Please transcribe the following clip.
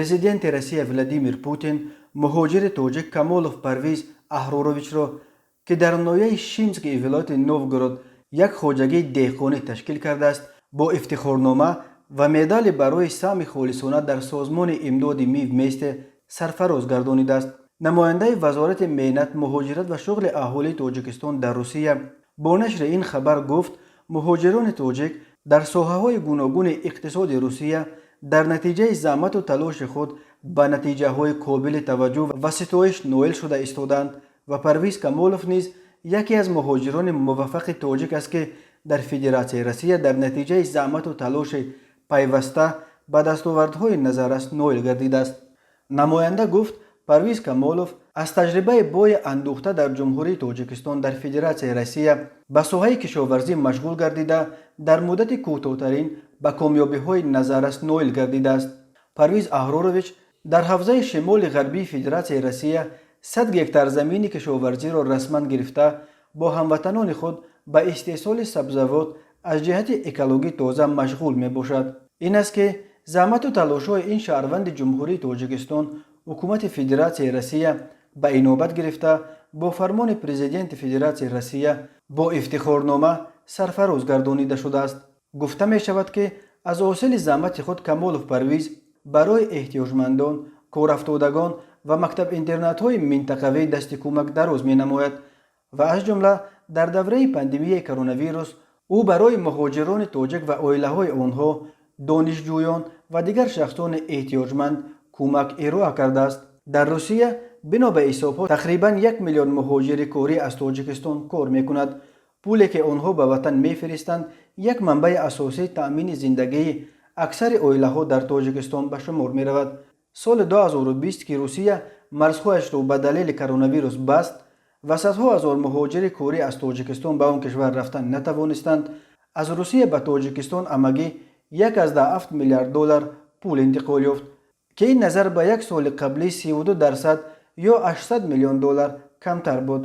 Президенти Россия Владимир Путин муҳоҷири тоҷик Камолов Парвиз Аҳроровичро, ки дар ноҳияи Шимскии вилояти Новгород як хоҷагии деҳқонӣ ташкил кардааст, бо ифтихорнома ва медали барои саҳми холисона дар созмони имдоди «Мы вместе» сарфароз гардонидааст. Намояндаи Вазорати меҳнат, муҳоҷират ва шуғли аҳолии Тоҷикистон дар Русия бо нашри ин хабар гуфт, муҳоҷирони тоҷик дар соҳаҳои гуногуни иқтисоди Русия дар натиҷаи заҳмату талоши худ ба натиҷаҳои қобили таваҷҷӯҳ ва ситоиш ноил шуда истодаанд ва Парвиз Камолов низ яке аз муҳоҷирони муваффақи тоҷик аст, ки дар Федератсияи Россия дар натиҷаи заҳмату талоши пайваста ба дастовардҳои назаррас ноил гардидааст. Намоянда гуфт, Парвиз Камолов аз таҷрибаи бои андӯхта дар Ҷумҳурии Тоҷикистон дар Федератсияи Россия ба соҳаи кишоварзӣ машғул гардида, дар муддати кӯтоҳтарин ба комёбиҳои назаррас ноил гардидааст. Парвиз Аҳрорович дар ҳавзаи шимоли ғарбии Федератсияи Россия 100 гектар замини кишоварзиро расман гирифта, бо ҳамватанони худ ба истеҳсоли сабзавот аз ҷиҳати экологӣ тоза машғул мебошад. Ин аст, ки заҳмату талошҳои ин шаҳрванди Ҷумҳурии Тоҷикистон ҳукумати Федератсияи Россия ба инобат гирифта, бо фармони Президенти Федератсияи Россия бо ифтихорнома сарфароз гардонида шудааст. Гуфта мешавад, ки аз ҳосили заҳмати худ Камолов Парвиз барои эҳтиёҷмандон, корафтодагон ва мактаб-интернатҳои минтақавӣ дасти кӯмак дароз менамояд ва аз ҷумла дар давраи пандемияи коронавирус ӯ барои муҳоҷирони тоҷик ва оилаҳои онҳо, донишҷӯён ва дигар шахсони эҳтиёҷманд кӯмак ироа кардааст. Дар Русия, бино ба ҳисобҳо, тақрибан 1 миллион муҳоҷири корӣ аз Тоҷикистон кор мекунад. Пуле, ки онҳо ба ватан мефиристанд, як манбаи асосии таъмини зиндагии аксари оилаҳо дар Тоҷикистон ба шумор меравад. Соли 2020, ки Русия марзҳояшро ба далели коронавирус баст ва садҳо ҳазор муҳоҷири корӣ аз Тоҷикистон ба он кишвар рафтан натавонистанд, аз Русия ба Тоҷикистон амагӣ 1,7 миллиард доллар пул интиқол ёфт, ки ин назар ба як соли қаблӣ 32% ё 800 миллион доллар камтар буд.